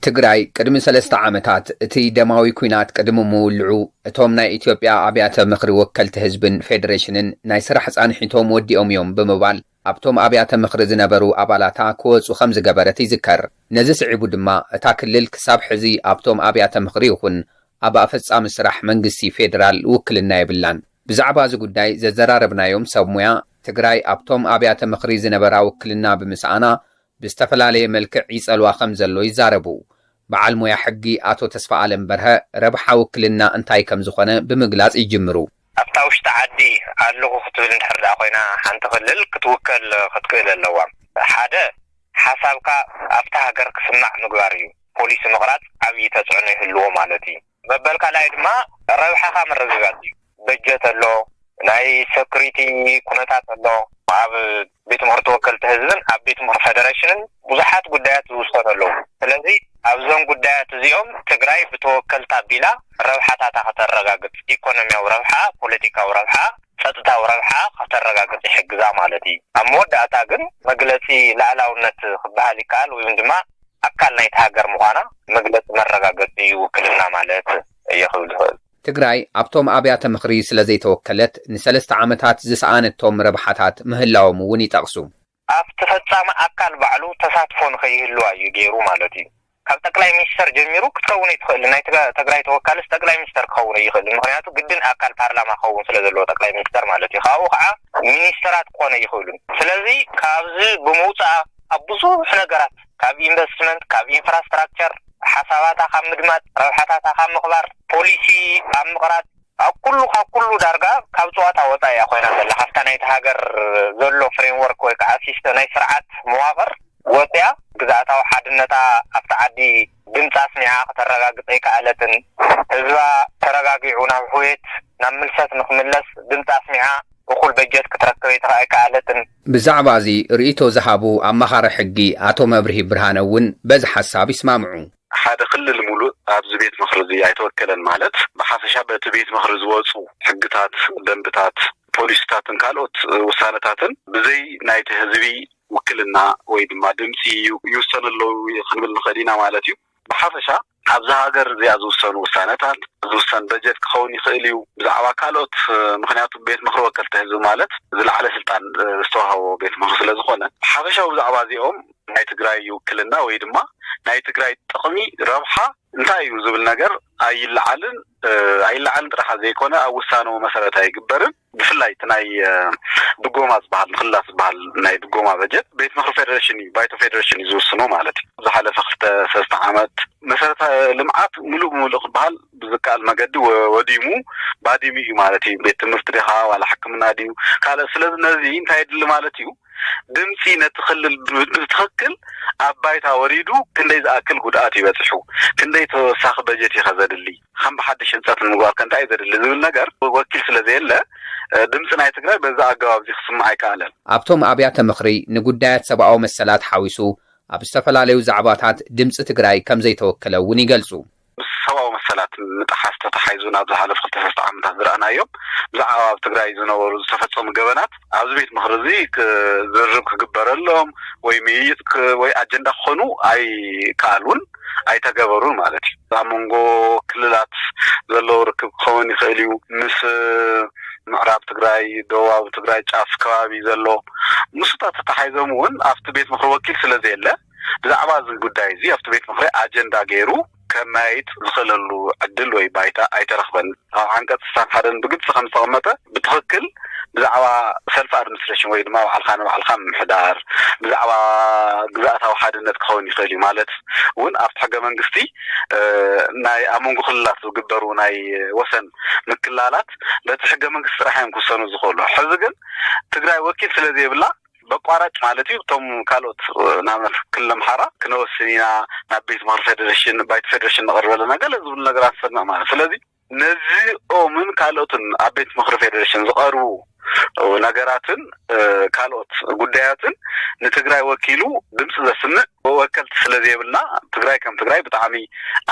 ትግራይ ቅድሚ ሰለስተ ዓመታት እቲ ደማዊ ኲናት ቅድሚ ምውልዑ እቶም ናይ ኢትዮጵያ ኣብያተ ምኽሪ ወከልቲ ህዝብን ፌደሬሽንን ናይ ስራሕ ፃንሒቶም ወዲኦም እዮም ብምባል ኣብቶም ኣብያተ ምኽሪ ዝነበሩ ኣባላታ ክወፁ ከም ዝገበረት ይዝከር። ነዚ ስዒቡ ድማ እታ ክልል ክሳብ ሕዚ ኣብቶም ኣብያተ ምኽሪ ይኹን ኣብ ኣፈፃሚ ስራሕ መንግስቲ ፌደራል ውክልና የብላን። ብዛዕባ እዚ ጉዳይ ዘዘራረብናዮም ሰብ ሙያ ትግራይ ኣብቶም ኣብያተ ምኽሪ ዝነበራ ውክልና ብምስኣና ብዝተፈላለየ መልክዕ ይጸልዋ ከም ዘሎ ይዛረቡ። በዓል ሞያ ሕጊ ኣቶ ተስፋ ኣለም በርሀ ረብሓ ውክልና እንታይ ከም ዝኾነ ብምግላጽ ይጅምሩ። ኣብታ ውሽጢ ዓዲ ኣለኹ ክትብል እንድሕር ደኣ ኮይና ሓንቲ ክልል ክትውከል ክትክእል ኣለዋ። ሓደ ሓሳብካ ኣብታ ሃገር ክስማዕ ምግባር እዩ። ፖሊሲ ምቕራጽ ዓብዪ ተጽዕኖ ይህልዎ ማለት እዩ። መበል ካልኣይ ድማ ረብሓኻ ምርግጋጽ እዩ። በጀት ኣሎ፣ ናይ ሰኩሪቲ ኩነታት ኣሎ። ኣብ ቤት ምኽሪ ተወከልቲ ህዝብን ኣብ ቤት ምኽሪ ፌደሬሽንን ብዙሓት ጉዳያት ዝውሰኑ ኣለዉ። ስለዚ ኣብዞም ጉዳያት እዚኦም ትግራይ ብተወከልታ ኣቢላ ረብሓታታ ከተረጋግጽ፣ ኢኮኖሚያዊ ረብሓ፣ ፖለቲካዊ ረብሓ፣ ጸጥታዊ ረብሓ ከተረጋግጽ ይሕግዛ ማለት እዩ። ኣብ መወዳእታ ግን መግለጺ ላዕላውነት ክበሃል ይከኣል ወይም ድማ ኣካል ናይቲ ሃገር ምዃና መግለጺ መረጋገጺ እዩ ውክልና ማለት እየ ክብል ዝኽእል። ትግራይ ኣብቶም ኣብያተ ምኽሪ ስለ ዘይተወከለት ንሰለስተ ዓመታት ዝሰኣነቶም ረብሓታት ምህላዎም እውን ይጠቕሱ። ኣብቲ ፈጻሚ ኣካል ባዕሉ ተሳትፎ ንኸይህልዋ እዩ ገይሩ ማለት እዩ። ካብ ጠቅላይ ሚኒስተር ጀሚሩ ክትከውን ኣይትኽእልን። ናይ ትጋ-፣ ትግራይ ተወካልስ ጠቅላይ ሚኒስተር ክኸውን ኣይኽእልን። ምኽንያቱ ግድን ኣካል ፓርላማ ክኸውን ስለ ዘለዎ ጠቅላይ ሚኒስተር ማለት እዩ። ካብኡ ከዓ ሚኒስተራት ክኾነ ኣይኽእሉን። ስለዚ ካብዚ ብምውፃእ ኣብ ብዙሕ ነገራት ካብ ኢንቨስትመንት፣ ካብ ኢንፍራስትራክቸር፣ ሓሳባታ ካብ ምድማፅ፣ ረብሓታታ ካብ ምኽባር፣ ፖሊሲ ኣብ ምቕራፅ፣ ኣብ ኩሉ፣ ካብ ኩሉ ዳርጋ ካብ ፀዋታ ወፃኢ እያ ኮይና ዘላ። ካብታ ናይቲ ሃገር ዘሎ ፍሬምወርክ ወይ ከዓ ሲስተም ናይ ስርዓት መዋቕር ወፂኣ ግዝኣታዊ ሓድነታ ኣብቲ ዓዲ ድምፂ ኣስሚዓ ከተረጋግፅ ኣይከኣለትን። ህዝባ ተረጋጊዑ ናብ ሕውየት፣ ናብ ምልሰት ንክምለስ ድምፂ ኣስሚዓ እኹል በጀት ክትረክብ ኣይተ-፣ ኣይከኣለትን። ብዛዕባ እዚ ርእይቶ ዝሃቡ ኣማኻሪ ሕጊ ኣቶ መብርሂ ብርሃነ እውን በዚ ሓሳብ ይስማምዑ። ሓደ ክልል ሙሉእ ኣብዚ ቤት ምኽሪ እዚ ኣይተወከለን ማለት ብሓፈሻ በቲ ቤት ምኽሪ ዝወፁ ሕግታት፣ ደንብታት፣ ፖሊሲታትን ካልኦት ውሳነታትን ብዘይ ናይቲ ህዝቢ ውክልና ወይ ድማ ድምፂ ይውሰኑ ኣለዉ ክንብል ንኽእል ኢና ማለት እዩ። ብሓፈሻ ኣብዛ ሃገር እዚኣ ዝውሰኑ ውሳነታት፣ ዝውሰን በጀት ክኸውን ይኽእል እዩ። ብዛዕባ ካልኦት፣ ምኽንያቱ ቤት ምኽሪ ወከልቲ ህዝቢ ማለት ዝለዓለ ስልጣን ዝተዋህቦ ቤት ምኽሪ ስለ ዝኾነ፣ ብሓፈሻዊ ብዛዕባ እዚኦም ናይ ትግራይ ውክልና ወይ ድማ ናይ ትግራይ ጥቕሚ፣ ረብሓ እንታይ እዩ ዝብል ነገር ኣይለዓልን፣ እ፣ ኣይለዓልን ጥራሕ ዘይኮነ ኣብ ውሳነኡ መሰረት ኣይግበርን። ብፍላይ እቲ ናይ፣ እ፣ ድጎማ ዝበሃል፣ ንክልላት ዝበሃል ናይ ድጎማ በጀት ቤት ምኽሪ ፌደሬሽን እዩ፣ ባይቶ ፌደሬሽን እዩ ዝውስኖ ማለት እዩ። ዝሓለፈ ክልተ ሰለስተ ዓመት መሰረተ ልምዓት ሙሉእ ብሙሉእ ክበሃል ብዝከኣል መገዲ ወ-፣ ወዲሙ፣ ባዲሙ እዩ ማለት እዩ። ቤት ትምህርቲ ዲኻ ዋላ ሕክምና ድዩ ካልእ? ስለዚ ነዚ እንታይ የድሊ ማለት እዩ? ድምፂ ነቲ ክልል ብ-፣ ብትኽክል ኣብ ባይታ ወሪዱ ክንደይ ዝኣክል ጉድኣት እዩ በፂሑ፣ ክንደይ ተወሳኺ በጀት እዩ ከ ዘድሊ፣ ከም ብሓድሽ ህንፀት ንምግባር ከ እንታይ እዩ ዘድሊ ዝብል ነገር ወኪል ስለ ዘየለ፣ እ፣ ድምፂ ናይ ትግራይ በዛ ኣገባብ እዚ ክስማዕ ኣይከኣለን። ኣብቶም ኣብያተ ምኽሪ ንጉዳያት ሰብኣዊ መሰላት ሓዊሱ ኣብ ዝተፈላለዩ ዛዕባታት ድምፂ ትግራይ ከም ዘይተወከለ እውን ይገልፁ። ምስ ሰብኣዊ መሰላት ምጥሓስ ተተሓሒዙ ናብ ዝሓለፉ ክልተ ሰለስተ ዓመታት ዝረኣናዮም ብዛዕባ ኣብ ትግራይ ዝነበሩ ዝተፈጸሙ ገበናት ኣብዚ ቤት ምኽሪ እዚ ክዝርብ ክግበረሎም ወይ ምይይጥ ክ-፣ ወይ ኣጀንዳ ክኾኑ ኣይከኣሉን ኣይተገበሩን ማለት እዩ። ኣብ መንጎ ክልላት ዘለዎ ርክብ ክኸውን ይኽእል እዩ። ምስ ምዕራብ ትግራይ፣ ደቡባዊ ትግራይ ጫፍ ከባቢ ዘሎ ምስታ ተተሓሒዞም እውን ኣብቲ ቤት ምኽሪ ወኪል ስለ ዘየለ ብዛዕባ እዚ ጉዳይ እዚ ኣብቲ ቤት ምኽሪ ኣጀንዳ ገይሩ ከመያይጥ ዝኽእለሉ ዕድል ወይ ባይታ ኣይተረኽበን። ኣብ ዓንቀጽ ስሳን ሓደን ብግልጺ ከም ዝተቐመጠ ብትኽክል ብዛዕባ ሰልፍ ኣድሚኒስትሬሽን ወይ ድማ ባዕልኻ ንባዕልኻ ምምሕዳር፣ ብዛዕባ ግዝኣታዊ ሓድነት ክኸውን ይኽእል እዩ። ማለት እውን ኣብቲ ሕገ መንግስቲ፣ እ፣ ናይ ኣብ መንጎ ክልላት ዝግበሩ ናይ ወሰን ምክላላት በቲ ሕገ መንግስቲ ጥራሕ እዮም ክውሰኑ ዝኽእሉ። ሕዚ ግን ትግራይ ወኪል ስለ ዘይብላ በቋራጭ ማለት እዩ። እቶም ካልኦት ንኣብነት ክልል ኣምሓራ ክነወስን ኢና ናብ ቤት ምኽሪ ፌዴሬሽን፣ ባይቶ ፌዴሬሽን ንቐርብ ኣለና ገለ ዝብሉ ነገራት ንሰምዕ ማለት። ስለዚ ነዚኦምን ካልኦትን ኣብ ቤት ምኽሪ ፌዴሬሽን ዝቐርቡ ነገራትን፣ እ፣ ካልኦት ጉዳያትን ንትግራይ ወኪሉ ድምፂ ዘስምዕ ወከልቲ ስለ ዘይብልና ትግራይ ከም ትግራይ ብጣዕሚ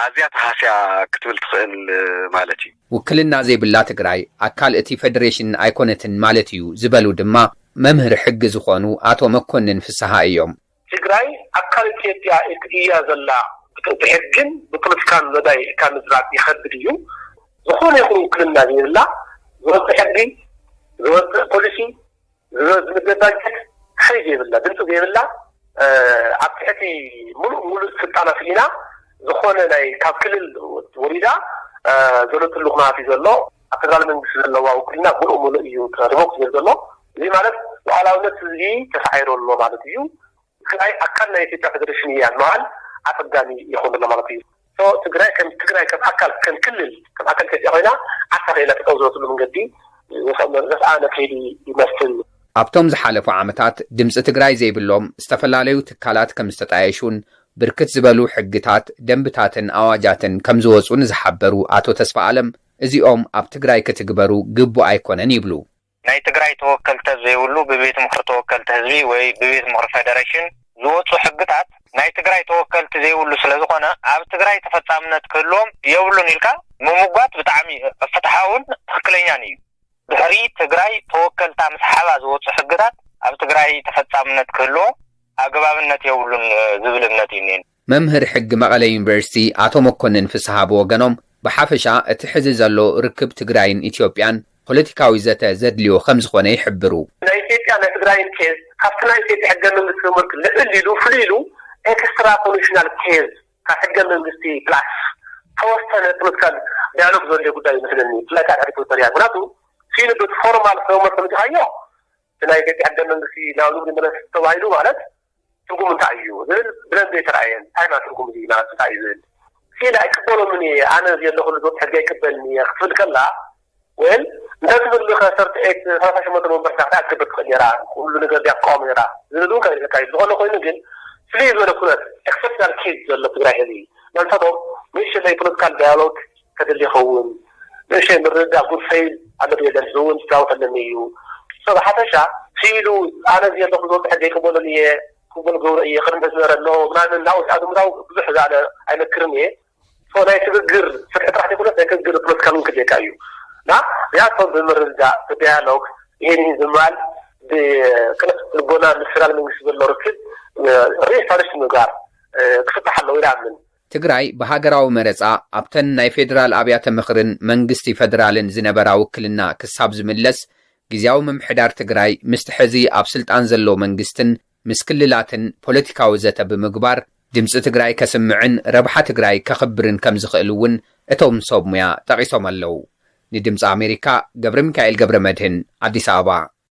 ኣዝያ ተሃስያ ክትብል ትኽእል ማለት እዩ። ውክልና ዘይብላ ትግራይ ኣካል እቲ ፌዴሬሽን ኣይኮነትን ማለት እዩ ዝበሉ ድማ መምህር ሕጊ ዝኾኑ ኣቶ መኮንን ፍስሃ እዮም። ትግራይ ኣካል ኢትዮጵያ እያ ዘላ፣ ብሕግን ብፖለቲካን መዳይ ካብ ምዝራብ ይኸብድ እዩ። ዝኾነ ይኹን ውክልና ዘይብላ ዝወፅእ ሕጊ፣ ዝወፅእ ፖሊሲ፣ ዝወፅእ ባጀት ሓይሊ ዘይብላ፣ ድምፂ ዘይብላ፣ ኣብ ትሕቲ ሙሉእ ሙሉእ ስልጣና ስኢና ዝኾነ ናይ ካብ ክልል ወሪዳ ዘለትሉ ኩነታት እዩ ዘሎ። ኣብ ፌደራል መንግስቲ ዘለዋ ውክልና ሙሉእ ሙሉእ እዩ ሪቮክ ዝብል ዘሎ። እዚ ማለት ሉዓላውነት ህዝቢ ተሳዒሩ ኣሎ ማለት እዩ። ትግራይ ኣካል ናይ ኢትዮጵያ ፌደሬሽን እያ ምባል ኣፀጋሚ ይኾን ኣሎ ማለት እዩ። ትግራይ ከም ትግራይ ከም ኣካል ከም ክልል ከም ኣካል ኢትዮጵያ ኮይና ዓሳ ከይላ ጠጠው ዝበለትሉ መንገዲ ዘስኣነ ከይዲ ይመስል። ኣብቶም ዝሓለፉ ዓመታት ድምፂ ትግራይ ዘይብሎም ዝተፈላለዩ ትካላት ከም ዝተጣየሹን ብርክት ዝበሉ ሕግታት፣ ደንብታትን ኣዋጃትን ከም ዝወፁ ንዝሓበሩ ኣቶ ተስፋ ኣለም፣ እዚኦም ኣብ ትግራይ ክትግበሩ ግቡእ ኣይኮነን ይብሉ። ናይ ትግራይ ተወከልቲ ዘይብሉ ብቤት ምኽሪ ተወከልቲ ህዝቢ ወይ ብቤት ምኽሪ ፌደሬሽን ዝወፁ ሕግታት ናይ ትግራይ ተወከልቲ ዘይብሉ ስለዝኾነ ኣብ ትግራይ ተፈፃምነት ክህልዎም የብሉን ኢልካ ምምጓት ብጣዕሚ ፍትሓውን ትኽክለኛን እዩ። ድሕሪ ትግራይ ተወከልታ ምስ ሓባ ዝወፁ ሕግታት ኣብ ትግራይ ተፈፃምነት ክህልዎ ኣግባብነት የብሉን ዝብል እምነት እዩ እኒኤኒ። መምህር ሕጊ መቐለ ዩኒቨርሲቲ ኣቶ መኮንን ፍስሃ ብወገኖም ብሓፈሻ እቲ ሕዚ ዘሎ ርክብ ትግራይን ኢትዮጵያን ፖለቲካዊ ዘተ ዘድልዮ ከምዝኾነ ይሕብሩ። ናይ ኢትዮጵያ ናይ ትግራይን ኬዝ ካብቲ ናይ ኢትዮጵያ ሕገ መንግስቲ ምርክ ልዕል ኢሉ ፍሉይ ኢሉ ኤክስትራ ኮንስቲቱሽናል ኬዝ ካብ ሕገ መንግስቲ ፕላስ ተወሰነ ፖለቲካል ዳያሎግ ዘድልዮ ጉዳይ ይመስለኒ። ብፍላይ ካብ ድሕሪ ፕሪቶርያ ምክንያቱ ሲሉ በቲ ፎርማል ፍሬምወርክ ተመፂኻዮ እቲ ናይ ኢትዮጵያ ሕገ መንግስቲ ናብ ንግዲ መለስ ተባሂሉ ማለት ትርጉም እንታይ እዩ ዝብል ብደንቢ ኣይተረኣየን። እንታይ ማለት ትርጉም እዚ ማለት እንታይ እዩ ዝብል ሲል ኣይቅበሎምን እየ ኣነ ዘለኹሉ ዝወፅ ሕጊ ኣይቅበልን እየ ክትብል ከላ ወል እንታይ ትብል ከ ሰርት ኤት ሰላሳ ሸሞንተ መንበርታ እንታይ ክትገብር ትኽእል ነራ ኩሉ ነገር ዲያ ትቃወም ነራ ዝብል እውን ከይልካ እዩ ዝኾነ ኮይኑ ግን ፍልይ ዝበለ ኩነት ኤክሰፕሽናል ኬዝ ዘሎ ትግራይ ሕዚ መንፈቶም ንእሽተይ ፖለቲካል ዳያሎግ ከድሊ ይኸውን ንእሽተይ ምርድዳእ ጉድ ፌዝ ኣሎ ድየለን ዝውን ስራውት ኣለኒ እዩ ሰብ ሓፈሻ ሲሉ ኣነ ዝየለኹ ዝወፅ ሕጊ ኣይቅበሎን እየ ክብል ገብሮ እየ ቅድሚ ዝነበረ ኣሎ ምናምን ናብኡ ኣዝምታው ብዙሕ ዝኣለ ኣይመክርን እየ ናይ ስግግር ፍትሒ ጥራሕ ዘይኮነስ ናይ ስግግር ፖለቲካል እውን ክድልየካ እዩ እና እዚኣቶም ብምርድዳእ ብዳያሎግ ይሄን ይህን ዝምባል ብቅንዕ ልቦና ምስ ፌደራል መንግስቲ ዘሎ ርክብ ሪስታብሊሽ ምግባር ክፍታሕ ኣለዎ ኢለ ኣምን። ትግራይ ብሃገራዊ መረፃ ኣብተን ናይ ፌደራል ኣብያተ ምኽርን መንግስቲ ፈደራልን ዝነበራ ውክልና ክሳብ ዝምለስ ግዝያዊ ምምሕዳር ትግራይ ምስቲ ሕዚ ኣብ ስልጣን ዘሎ መንግስትን ምስ ክልላትን ፖለቲካዊ ዘተ ብምግባር ድምፂ ትግራይ ከስምዕን ረብሓ ትግራይ ከኽብርን ከምዝኽእል እውን እቶም ሰብ ሙያ ጠቒሶም ኣለዉ። ንድምፂ ኣሜሪካ ገብረሚካኤል ገብረመድህን ኣዲስ ኣበባ።